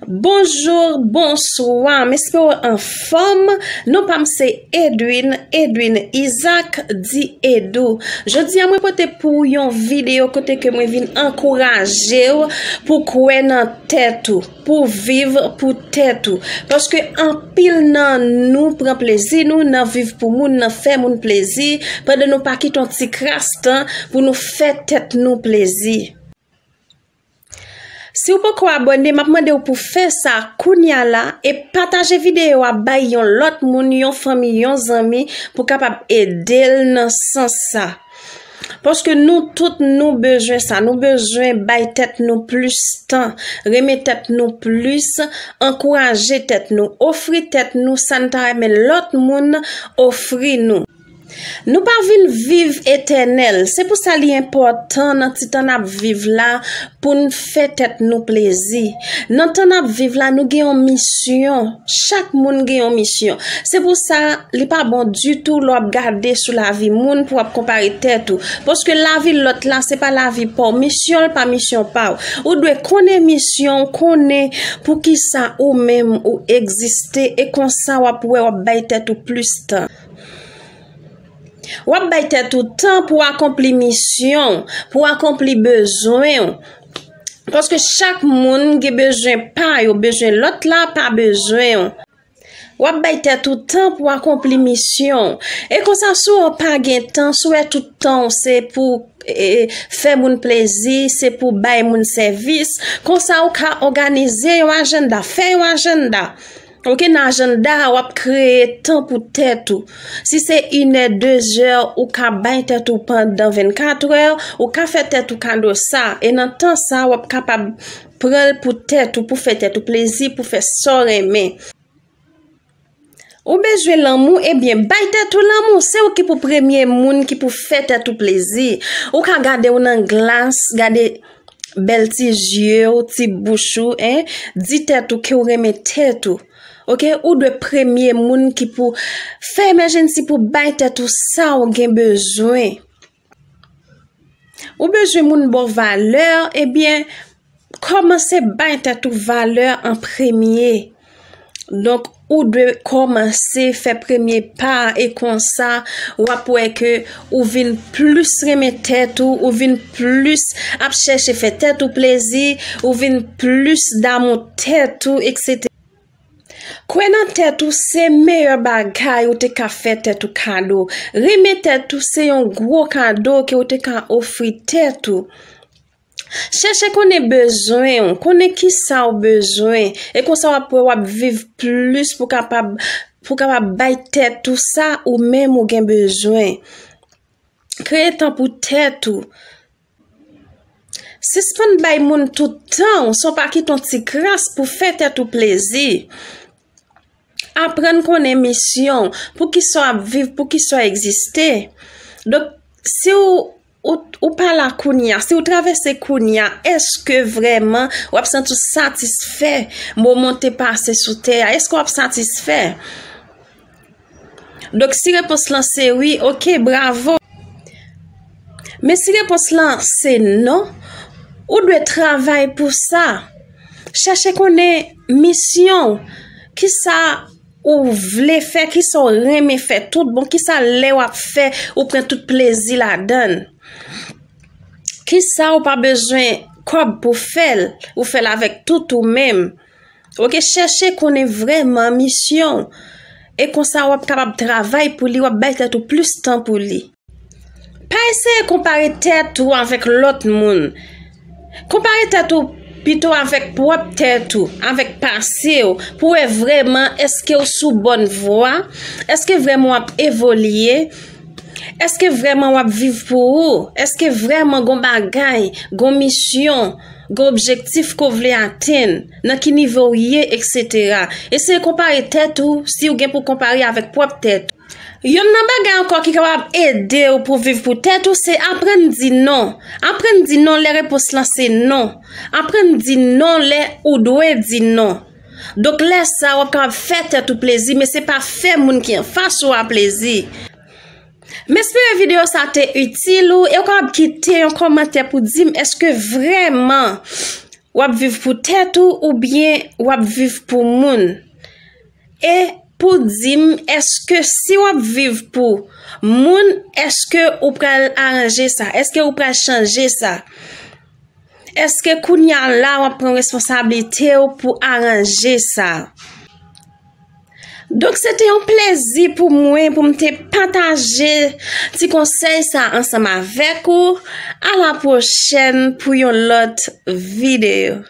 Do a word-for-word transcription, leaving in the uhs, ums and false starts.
Bonjou, bonswa, m espere w anfòm. Non pa m se Edwin, Edwin Isaac, di Edou. Jodi a mwen pote pou w yon videyo kote ke mwen vin ankouraje w pou kwè nan tèt ou, pou viv pou tèt ou. Paske anpil nan nou pran plezi nou nan viv pou moun, nan fè moun plezi, pandan nou pa kite yon ti kras tan pou nou fè tèt nou plezi. Si w poko abòne, m ap mande w pou fè sa kounya la e pataje videyo a bay yon lòt moun, yon fanmi, yon zanmi pou kapab ede l nan sans sa. Paske nou tout nou bezwen sa, nou bezwen bay tèt nou plis tan, renmen tèt nou plis, ankouraje tèt nou, ofri tèt nou sa n ta renmen lòt moun ofri nou. Nou pa vin viv etènèl, se pou sa li enpòtan nan ti tan n ap viv la pou n fè tèt nou plezi. Nan tan n ap viv la, nou gen yon misyon. Chak moun gen yon misyon. Se pou sa, li pa bon ditou lè w ap gade sou lavi moun pou w ap konpare tèt ou. Paske lavi lòt la, se pa lavi pa w. Misyon l pa misyon pa w. Ou dwe konnen misyon w, konnen poukisa ou menm ou egziste, e konsa w ap wè w ap bay tèt ou plis tan. W ap bay tèt ou tan pou w akonpli misyon w, pou w akonpli bezwen w. Paske chak moun gen bezwen pa yo, bezwen lòt la pa bezwen w. W ap bay tèt ou tan pou w akonpli misyon w. E konsa, si w pa gen tan, si w wè tout tan w se pou, e, fè moun plezi, se pou bay moun sèvis, konsa ou ka òganize yon ajanda, fè yon ajanda. Oke, nan ajanda a, w ap kreye tan pou tèt ou. Si se inè, dezè, ou ka bay tèt ou pandan vennkat è, ou ka fè tèt ou kado sa. E nan tan sa, w ap kapab pran l pou tèt ou, pou fè tèt ou plezi, pou fè sa w renmen. Ou bezwen lanmou, ebyen, bay tèt ou lanmou. Se ou ki pou premye moun ki pou fè tèt ou plezi. Ou ka gade w nan glas, gade bèl ti zye w, ti bouch ou, en, di tèt ou ke w renmen tèt ou. Oke? Ou dwe premye moun ki pou fè emèjensi pou bay tèt ou sa w gen bezwen. Ou bezwen moun ba w valè, ebyen, kòmanse bay tèt ou valè an premye. Donk, ou dwe kòmanse fè premye pa a, e konsa, w ap wè ke ou vin plis renmen tèt ou, ou vin plis ap chèche fè tèt ou plezi, ou vin plis damou tèt ou, etsetera. Kwè nan tèt ou se meyè bagay ou te ka fè tèt ou kado. Renmen tèt ou se yon gwo kado ke ou te ka ofri tèt ou. Chèche konnen bezwen w, konnen kisa w bezwen, e konsa w ap wè w ap viv plis pou kapab, pou kapab bay tèt ou sa ou menm ou gen bezwen. Kreye tan pou tèt ou. Sispann bay moun tout tan w san w pa kite yon ti kras pou fè tèt ou plezi. Aprann konnen misyon w, poukisa w ap viv, poukisa w egziste. Donk, si w, ou, ou pa la kounye a, si w travèse kounye a, èske vrèman w ap santi w satisfè moman w te pase sou tè a? Èske w ap satisfè? Donk, si repons lan se wi, oke, bravo. Men si repons lan se non, ou dwe travay pou sa. Chèche konnen misyon w, kisa ou vle fè, kisa w renmen fè tout bon, kisa lè w ap fè, ou pran tout plezi ladan l. Kisa ou pa bezwen kòb pou fè l, ou fè l avèk tout ou menm. Oke, chèche konnen vrèman misyon w. E konsa w ap kapab travay pou li, w ap bay tèt ou plis tan pou li. Pa eseye konpare tèt ou avèk lòt moun. Konpare tèt ou pito avèk pwòp tèt ou, avèk pase w, pou wè vrèman èske w sou bòn vwa, èske vrèman w ap evolye, èske vrèman w ap viv pou ou, èske vrèman gon bagay, gon misyon, gon objektif ke w vle atenn, nan ki nivo w ye, etsetera. Eseye konpare tèt ou, si w gen pou konpare avèk pwòp tèt ou. Youn nan bagay ankò ki kapab ede w pou viv pou tèt ou, se aprann di non. Aprann di non lè repons lan se non. Aprann di non lè ou dwe di non. Donk, lè sa, w ap kapab fè tèt ou plezi, men se pa fè moun ki anfas ou a plezi. M espere videyo sa te itil ou, e w kapab kite yon kòmantè pou di m èske vrèman w ap viv pou tèt ou oubyen w ap viv pou moun? E pou di m, èske si w ap viv pou moun, èske ou pral aranje sa? Èske ou pral chanje sa? Èske kounye a la w ap pran responsablite w pou aranje sa? Donk, se te yon plezi pou mwen pou m te pataje ti konsèy sa ansanm avèk ou. A la pwochèn pou yon lòt videyo.